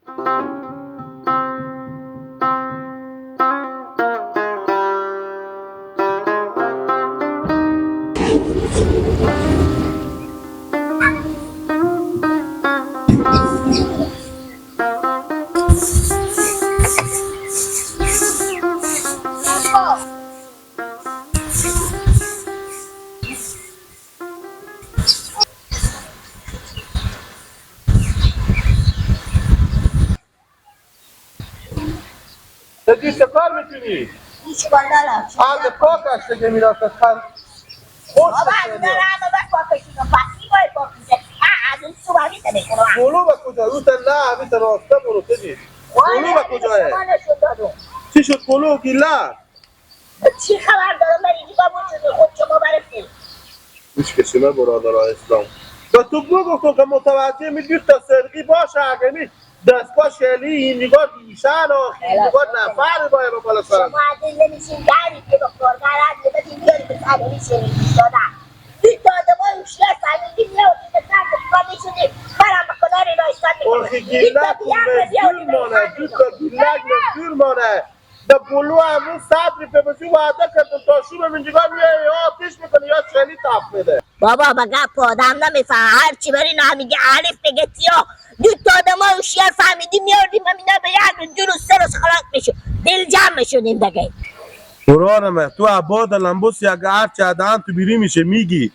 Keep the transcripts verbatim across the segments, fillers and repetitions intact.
تو دیگه چه کار می‌کنی؟ هیچ کار ندارم. آب پاک است دیگه، میرا که خان. خوش بابا، بشه. اینا رو همه باید پاکش کنم. پس کی باید پاکش کنم؟ آه، از این صبح می‌تونه کنم. گلو به کجا؟ رو تا نه، همین تا راسته برو، ببین. وای، گلو به همین کجا شما است؟ نشون دادم. چی شد گلو؟ گیلک؟ چی خبر دارم؟ من اینجا با وجود خود شما برسیم. هیچ کسی نه برادر اسلام. به تو بگفتم که متوجه می دو تا سرقی باشه، اگه می دست با شلی، این نگاه دیشن آخی، این نگاه نفر باید با بالا سرم. شما عدل نمیشین، داری که دکتر قرار بدین، بیاری به سر این شلی ایستادن. دو تا آدمای هوشیار فهمیدی، می‌آوردی به سر دکتر می‌شدی، برم به کنار اینا ایستاد می‌کنم. آخی دو تا گیلک دیگه هم مزدور مانه، دو تا گیلک مزدور مانه. ده گلو همون صبری په بزی وعده کردم تا شو به منجگا میای یا آتش می‌کنه یا شلی تف می‌ده. بابا، به گپ آدم نمی‌فهمه. هر چی بری نه میگه الف بگه تیا. دو تا آدم هوشیار فهمیدی می‌آوردیم، من اینا به یک جور و سه روز خلاص می‌شد. دل جمع می‌شدیم دیگه. قرآن من، تو عباد لمبوس یک هر چی آدم تو بیری می‌شه میگی.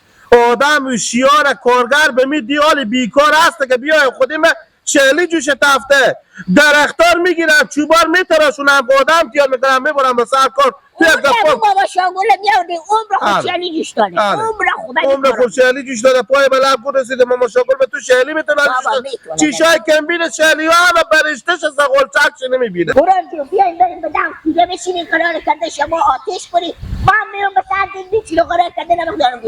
آدم هوشیار کارگر به می دیال بیکار هست که بیای خودی من شلی جوش تفته، درختار می‌گیرم، چوبار می‌تراشونم، آدم تیار می‌کنم، می‌برم به سر کار. تو یک اون دفعه بابا شاگل می‌آوردی، عمر خود آره. شلی جوش داره. آره. عمر خود عمر خود شلی جوش داره. پای به لب گود رسیده، ماما شاگل به تو شلی می‌تونه بابا جوش داره. می‌تونه. چیشای کمبین شلی ها همه برشته شسته، غلچک چی نمی‌بینه. برو جو، بیاین بریم به دم کوره بشینیم، قرار کرده شما آتش کنید. ما هم می‌رم به سر دل بیچی رو قرار کرده نمک دارم.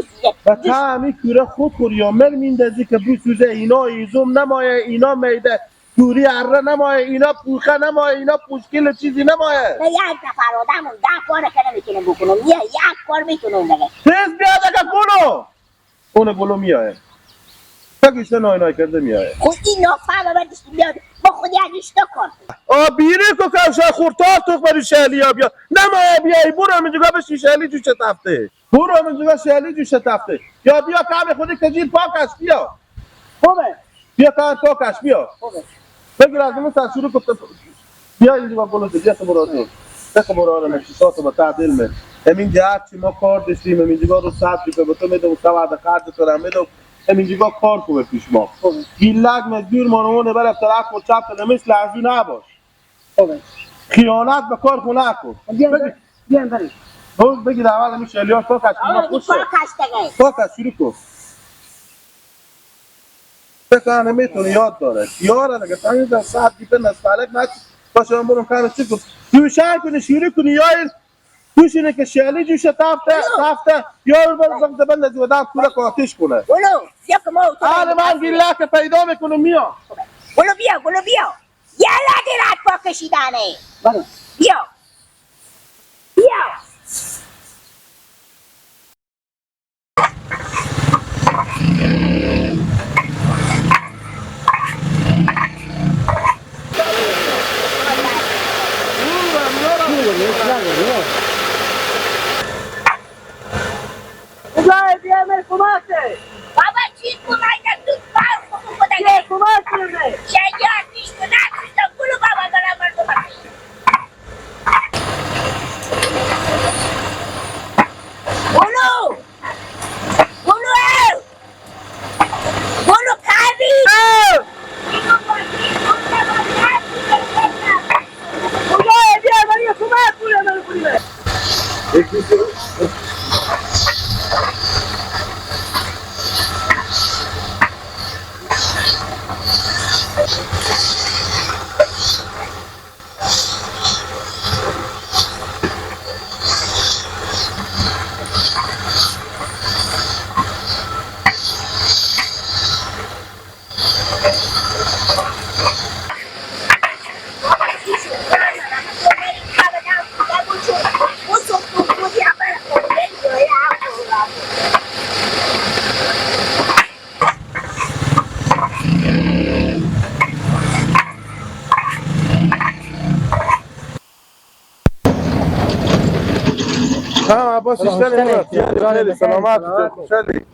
و تا همی کوره خود خور یا مر میندازی که بوسوزه، اینا ایزوم نمایه، اینا میده کوری اره نمایه، اینا پوخه نمایه، اینا پوشکیل چیزی نمایه. به یک نفر آدم اون ده کار که نمی‌تونه بکنه، یه یک کار می‌تونه اون دیگه. تیز بیا دیگه گلو. اون گلو میایه. تا گشته نای نای کرده میایه. خود این نافهمه بردش میاد. با خود یک اشتا کار. آ بیری کو کفشای خورتار تو بری شهلی ها بیا. نمایه بیایی برو همینجا بشی شهلی جو چه تفته. برو همینجا شهلی جو شتفته. یا بیا کام خودی کجیر پاکش بیا. خوبه. بیا کام پاکش بیا. خوبه. بگیر از اون سر شروع کن. بیا اینجا با گلو بیا تو برو تو. تو برو آره مشکلات با تعدیل می. همین جا هر چی ما کار داشتیم، همین جا رو صد روپیه به تو می‌دم، سواد خرج تو را می‌دم. همین جا کار کو به پیش ما. خوبه. گیلک مزدور ما رو اونه بر طرف و چپ نمیش لحظه نباش. خوبه. خیانت به کار خو نکن. بیاین بگی. بر-، بیاین بریم. بگی در اول همین شلیار پاکش کن. آه، پاکش دیگه. پاکش شروع کن. فکر کنم می‌تونه یاد داره. یاره دیگه. تا این در ساعت دیگه نستعلیق نکن. باشه، من برم کارم چی کن. دوشن کنی، شروع کنی. یا این دوشینه که شلی جوشه تفته، تفته. یا رو بر زنگ زبن نزی و دم کوره کاتش کنه. بلو، بیا که ما اتاق آره، من دیگه گیلک پیدا می‌کنم، میام. بلو بیا، بلو بیا. یلا دی رد پا کشیدنه. بله. بیا. بیا. خدای بیا مر کمک ده. بابا چی کمک ده؟ تو کار خوب کده. بیا کمک کنه. شاید پیش تو نکشته. گلو بابا دارم مردم. گلو. گلو. گلو کاری. عباس، سلام، اشتری سلام. مراد. جان خیلی بخیر، سلامت، سلامت. خوش آمدید.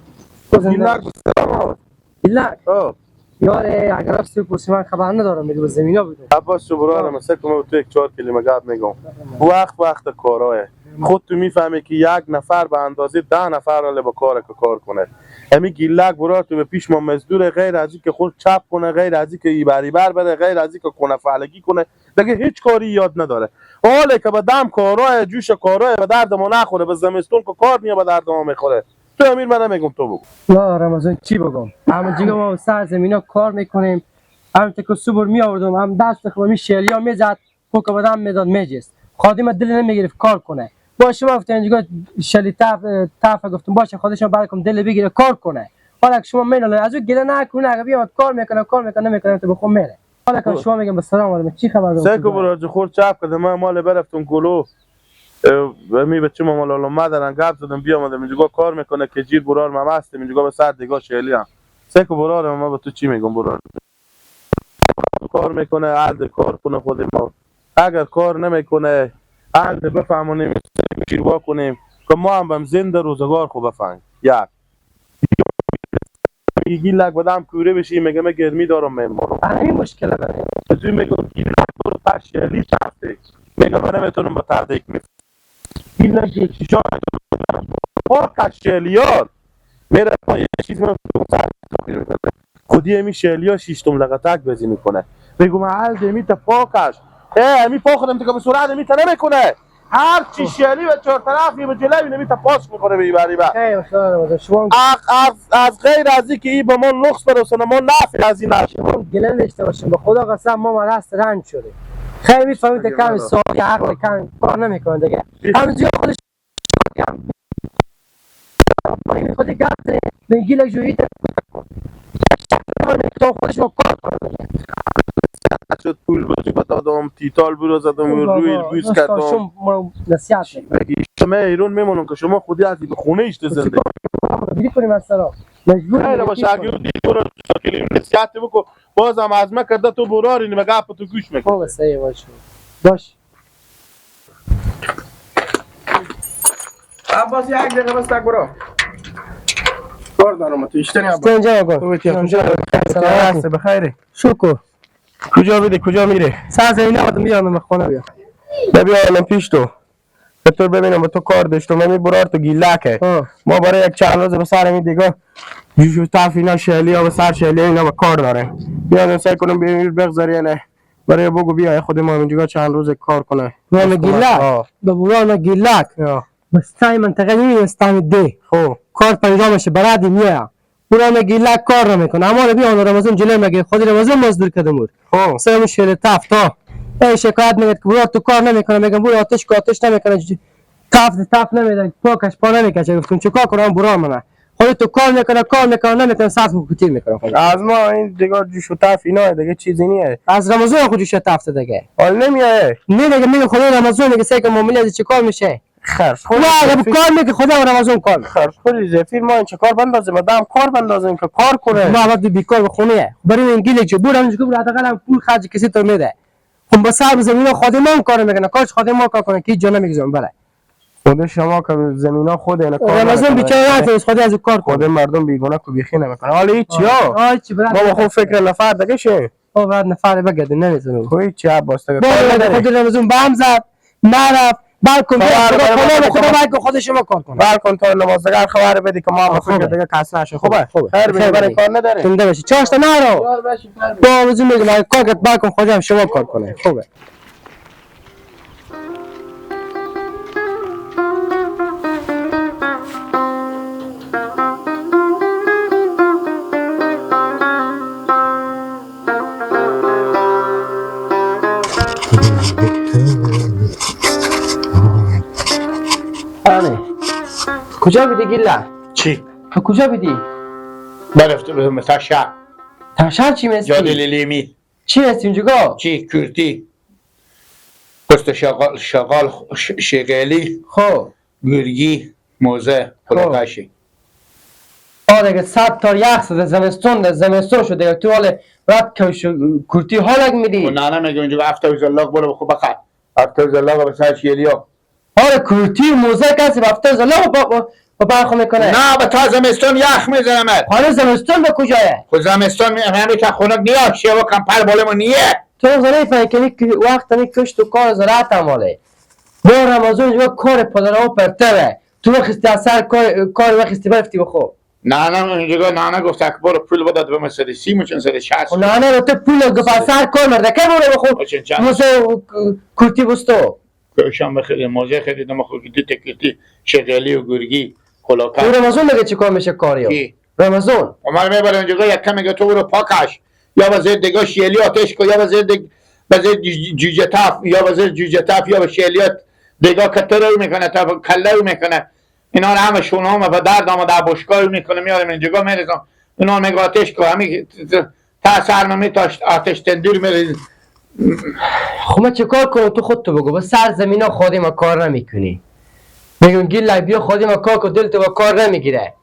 گیلک، سلام. گیلک؟ آه. یار، اگر هست تو پرسی، من خبر ندارم، می‌گم زمینا بودم. عباس، تو برار، آه. من سه کمه تو یک چهار کلمه گپ می‌گم. بفرمایید. وقت، وقت کارایه. خود تو می‌فهمی که یک نفر به اندازهٔ ده نفر حال به کار که کار کنه. امی گیلک برار تو به پیش ما مزدور، غیر از این که خود چپ کنه، غیر از این که ای بری بر بره، غیر از این که کنه فلگی کنه، دیگه هیچ کاری یاد نداره. حالی که به دم کارای جوش کارای به درد ما نخوره، به زمستون که کار میاد به درد ما می‌خوره. تو امیر، من نمی‌گم، تو بگو. لا رمضان، چی بگم؟ همه جگه ما سر زمینا کار می‌کنیم. هم که صبح می‌آوردم، هم دست خودم می شیلیا می‌زد. پوک بدن می‌داد، می‌جست. خادم دل نمی‌گرفت کار کنه. با شما گفتم اینجا شلی تف-، تف گفتم باشه، خودشون برای کم دل بگیره کار کنه. حالا که شما می‌نالید، از او گله نکنه، اگه بیاد کار می‌کنه، کار می‌کنه، نمی‌کنه، تو به خود میره. حالا که خب. شما می‌گم به سلام علیکم، چی خبر دارم؟ سه کو برار جو خور چپ کرده، من مال برفتم گلو. اه، می بچه ما مال علامه دارن، گپ زدم، بیامدم اینجا کار می‌کنه که جیر برار ما هستم، اینجا به سر دیگه شیلی هم. سه کو برار، ما به تو چی می‌گم برار؟ کار می‌کنه، عرض کار کنه خود ما. اگر کار نمی‌کنه، عرض بفهمونیم، چی وا کنیم که ما هم بم زنده روزگار خو بفهمیم. یک. میگی گیلک بدم کوره بشی، میگه من گرمی دارم میمونم. همین مشکل داره. تو میگم گیلک برو پشیالی چفته. میگه من نمی‌تونم با تردیک می‌فهمم. گیلک چیشا پاک شیلیار. میره پای چیز من خودی امی شیلیا شیشتم لغتک بازی می‌کنه. میگم حل دمی تا پاکش. اه، امی پا خودم دیگه به سرعت امی تا نمی‌کنه. هر چی شیلی به چهار طرف یه به جلوی نمی تا پاس می‌کنه به این بری به. خیلی خوب، شما اخ، اخ، از غیر از این که این به ما نقص برسونه، ما نفع از این نشه. شما گله داشته باشین، به خدا قسم ما مرست رنج شده. خیلی می‌فهمید که کم ساعت عقل کم کار نمی‌کنه دیگه. همینجوری خودش خودی گپ زنه. میگی لک جویی تا خودش ما کار کنه. شد پول بازی با دادم، تیتال برو زدم، بابا، روی بوس کردم. شما ما نصیحت می‌کنم. بگی شما ایران میمونم که شما خودی از این خونه ایشته زنده. بیری کنیم از سلام. مجبور خیلی می‌شیم. باشه، اگه اون دیگه برو شاکریم نصیحت بکن. بازم از من کرده تو براری نمه گپ تو گوش می‌کنی. خب، صحیح باشه. باش. عباس، یک دقیقه بس تک برو. کار دارم تو اشتری عباس. اشتری اینجا بگو. تو بیتی اینجا کجا بگو. سلام علیکم. هستی بخیری؟ شکر. کجا بیدی، کجا میری؟ سر زمینه آدم بیارم به خونه بیا. بیا، بیا الان پیش تو. دکتر ببینم به تو کار داشتم، همی برار تو گیلکه. ها. ما برای یک چند روز به سر همی دیگه جوش و تف اینا، شیلی ها به سر شیلی ها اینا به کار داره. بیا سعی کنم بیا بگذاری یعنی. برای بگو بیا، خود ما همینجا چند روز کار کنه. برار گیلک. آه. به برار گیلک. آه. بس تای منطقه نیمی استان ده. خب. کار پنجاه می‌شه، برادی میه. برار گیلک کار نمی‌کنه. اما رو بیا، رمضان جلوی مگه، خود رمضان مزدور کدم بود. خب. سه می‌شه تفتا. ای شکایت می‌گه که برار تو کار نمی‌کنه، می‌گم برار آتش که آتش نمی‌کنه. تفت تفت نمی‌دن، پاکش پا نمی‌کشه. گفتم چه کار کنم برار منه. خود تو کار می‌کنه، کار می‌کنه، نمی‌کنه، ساعت رو کوتیر می‌کنه خود. از ما این دیگه جوش و تف اینا دیگه چیزی نیه. از رمضان خود جوش و تفت دیگه. حال نمیایه. نه دیگه، میگه خدای رمضان دیگه سعی کن معامله از چه کار می‌شه. خرج خود نه، اگه زفیر. کار می‌کنه خدا رمضان کار می‌کنه. خرج خود زفیر، ما این چه کار بندازیم؟ آدم کار بندازیم که کار کنه. ما الان تو بیکار به خونه. برای این گیلک چه؟ برو همینجا که برو، حداقل هم پول خرج کسی تو می‌ده. خب با سر زمین خود ما هم کار می‌کنه، کارش خود ما کار کنه، کی جا نمی‌گذارم. بله. خود شما که زمینا خود اینه کار رمضان نمی‌کنه. بیچاره نتونست خود از کار کنه. خود مردم بیگونه که بیخی نمی‌کنه. حالا هیچ آه. یا. آه، هیچ برات ما با خود نمی‌کنه. فکر نفر دیگه شه. او بعد نفر بگردیم، نمی‌تونم. خب هیچ عباس دیگه. بله، کار نداری. خود رمضان به هم زد، نرفت. بلکن خبر خدا، بده، خدا، خدا، خدا، خدا. بلکن خود شما کار کنه. بلکن تا نمازدگار خبر بدی که ما هم آه، فکر خوبه. دیگه کس نشه. خوبه. خوبه. خیر، خیر، برای بده. کار نداره. زنده باشی. چاشت نرو. با وجود می‌گم، اگه کار کرد، بلکن خدا هم شما کار کنه. خوبه. آره. کجا بیدی گیلک؟ چی؟ تو کجا بیدی؟ برفت، تا شهر. تا شهر چی مستی؟ جاده لیلیمی. چی هستی اونجا؟ چی؟ کورتی. پست شغال، شغال، ش-، شغالی. خب. گرگی، موزه، خب. پلوکاشی. آه، دیگه صد تا یخ زده، زمستون ده، زمستون شد دیگه. تو حال رد کوش کورتی حالک می‌دی. و نانا میگه اونجا هفته و زلاق برو بخو بخر. هفته و زلاق به سر شیلیا. آره، کورتی و موزه کسی بفته زلو با، با، با برخو می‌کنه. نه، به تا زمستون یخ می‌زنم. خانه زمستون به کجایه؟ خو زمستون می-، همه تا خونک نیه، شیوه کم پر بالمون نیه. تو زنه فکر کنی که وقت می کشت و کار زراعت هم حاله. با رمضان جو کار پدر و پرتره. تو وخستی از سر کار، کار وخستی برفتی بخو. ننه اونجا ننه گفت اکبر پول بداد به من صد و سی مچن صد و شصت. خب ننه رو تو پول گفت از سر کار مرده که برو بخو. مچن چند؟ موزه و ک-، کورتی بستو. گوشم بخیر، موزه خریدم، خو دو تکیتی شغلی و گرگی، کلاکه. تو رمضان مگه چی کار می‌شه کاری ها؟ کی؟ رمضان. عمر می‌بره اونجا یک کمی که تو برو پاکش. یا وزیر دیگه شیلی آتش کو، یا وزیر دیگ-، وزیر جوجه تف، یا وزیر جوجه تف، یا به شیلیات دیگه کتر رو می‌کنه، تا کله رو می‌کنه. اینا رو همه شونه همه به درد آمده، بشکایی می‌کنه، میارم اینجا می‌ریزم. اینا میگه آتش کو، همین تا سر می‌تاشت، آتش تندور می‌ریز. خب من چه کار کنم؟ تو خود تو بگو. به سر زمینا خودی ما کار نمی‌کنی. می‌گم گیلک بیا خودی ما کار کن، دل تو با کار نمی‌گیره.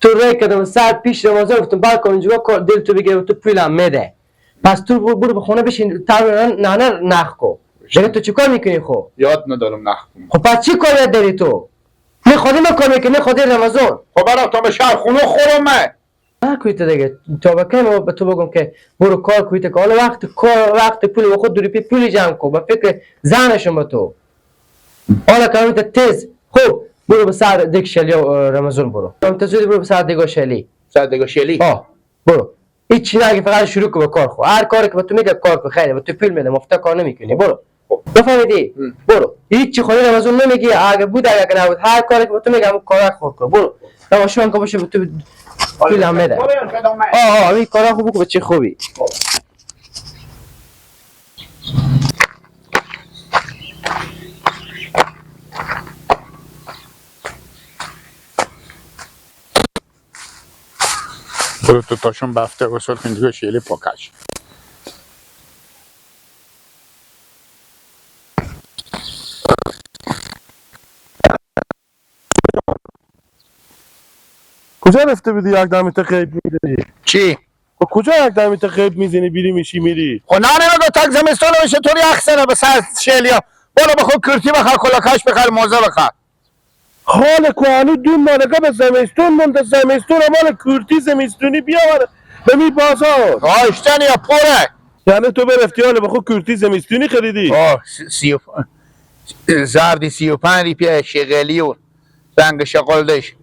تو ری کردم سر پیش رمضان، گفتم بلکم اینجا کار دل تو بگیره و تو پولم می‌ده. پس تو برو، برو به خونه بشین، تمرین ننه نخ کو. دیگه تو چیکار می‌کنی خب؟ یاد ندارم نخ کنم. خب پس چی کار یاد داری تو؟ نه خودی ما کار می‌کنی، نه خودی رمضان. خب برا تا به شهر خونه خورم من. نه کویت دیگه. تا به کی ما به تو بگم که برو کار کویت که حالا وقت کار، وقت پول و خود دو روپی پولی جمع کو، به فکر زنشون به تو. حالا کامیت تیز. خب، برو به سر دیگ شلی، اه، رمضان برو. کامیت زود برو به سر دیگا شلی. سر دیگا شلی؟ آه، برو. هیچ چی نگی، فقط شروع کو به کار خو. هر کاری که به تو میگه کار کو، خیلی به تو پول میده، مفته کار نمی‌کنی. برو. خب. بفهمیدی؟ هم. برو. هیچ چی خودی رمضان نمیگی، اگه بود، اگه نبود، هر کاری که به تو میگه همون کار خو کو. برو. تماشا که باشه به تو پول هم میده. آه، آه، همین کارا خوب بکن، بچه خوبی. برو تو تاشون بفته و سرخ دیگه شیلی پاکش. کجا رفته بودی یک دمی تو غیب می‌زنی؟ چی؟ و کجا یک دمی تو غیب می‌زنی بیری می‌شی می‌ری؟ خو ننه نگو تک زمستون می‌شه تو یخ زنه به سر شیلیا. برو بخو کورتی بخر کلاکش بخر موزه بخر. حال کو هنو دو ماه دگه به زمستون مونده، زمستون مال کورتی زمستونی بیاور به می بازار. راشتن یا پره. یعنی تو برفتی حال بخو کورتی زمستونی خریدی؟ آه، سی، سی و پنج، زردی سی و پنج روپیه شغلی و رنگ شغل دش،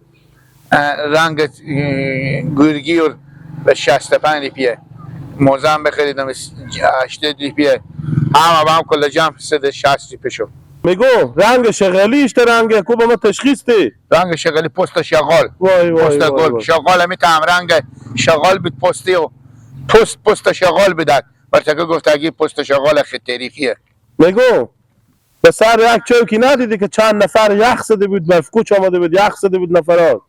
اه، رنگ، اه، گورگی و به شصت و پنج روپیه. موزم بخریدم، هشتاد روپیه. همه با هم کل جمع صد و شصت روپیه شد. میگو رنگ شغلی اشته رنگ کو به ما تشخیص ده. رنگ شغلی پست شغال. وای، وای، پست وای، گل. وای. شغال همی تا هم رنگ شغال بود پستی و پست، پست شغال بدن. برچکه گفت اگه پست شغال خیلی تاریخیه. میگو به سر یک چوکی ندیدی که چند نفر یخ زده بود، برف کوچ آمده بود، یخ زده بود نفرات.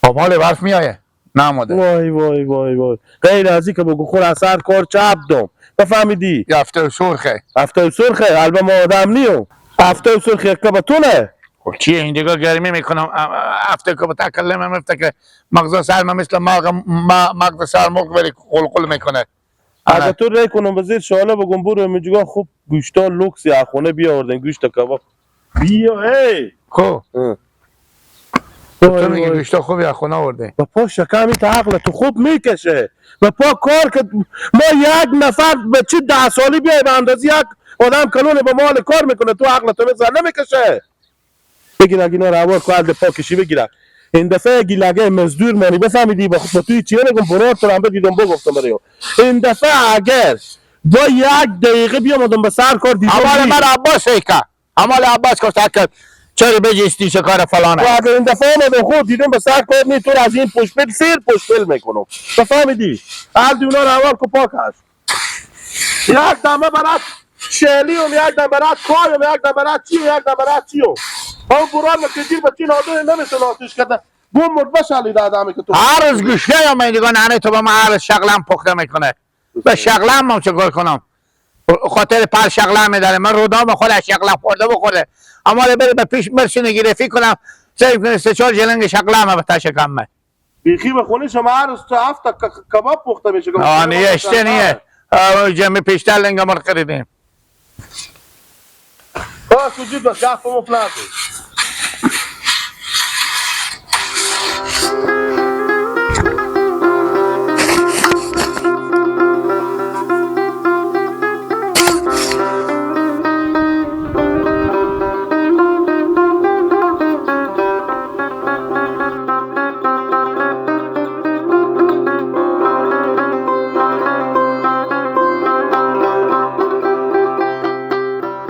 خب حال برف میایه، نموده. وای، وای، وای، وای. غیر از این که بگو خور از سر کار چپ دم. بفهمیدی؟ یه هفته و سرخه. هفته و سرخه، البته ما آدم نیو. هفته و سرخه که به تو نه. خب چیه این دیگه گرمی می‌کنم، ا-، ا-، هفته که به تکلم هم هفته که مغز سرم مثل مغ-، م-، مغز سرمرغ بری قلقل می‌کنه. اگه آره. تو ری کنم وزیر شاله بگم برو امی جگاه خوب گوشتا لوکس یا خونه بیاوردن، گوشت کباب. بیا، ای. کو؟ اه. تو وای، میگی وای. گوشتا خوب یا خونه آورده. و پا شکمی تا عقل تو خوب می‌کشه. و پا کار که ما یک نفر به چی ده سالی بیای به اندازه یک آدم کلون به مال کار می‌کنه، تو عقل تو می‌زن نمی‌کشه. بگیرگ اینا رو هوار کو، هر دفعه کشی بگیرگ. این دفعه گیلگه مزدور مانی، بفهمیدی؟ با خود با توی چیه نگم، برار تو رو هم بدیدم، بگفتم برای او. این دفعه اگر با یک دقیقه بیامدم به سر کار دیدم اول نی. من عباس ای که. اول عباس گفت که چرا بجستی چه کار فلانه. و اگر این دفعه آمدم خود دیدم به سر کار نی، تو رو از این پشت پل، سیر پشت پل می‌کنم. بفهمیدی؟ هر دونا رو هوار کو پاک هست. یک دمه برات شعلی هم، یک دمه برات کای هم، یک دمه برات چی هم، یک دمه برات چی هم. هم برار و کجیر به چی نادو نمی‌تونه آتش کرده. گم مرد بشالی ده آدمی که تو. هر روز گوشته یا من دیگه ننه تو به من هر روز شغلم پخته می‌کنه. به شغلم هم چه کار کنم؟ خاطر پر شغلم می‌داره. من رودام خود از شغلم خورده بخورده. اما حالا بره به پیش مرسینه گرفی کنم. سعی کنه سه چهار جلنگ شغلم به تشه کم من. بیخی به خونه شما هر روز هفت تا ک-، کباب پخته می‌شه. آه، نیه، اشته نیه. آه، جمع پیشتر لنگ ما رو خریدیم. سوجود بس، گپ مفت نکن.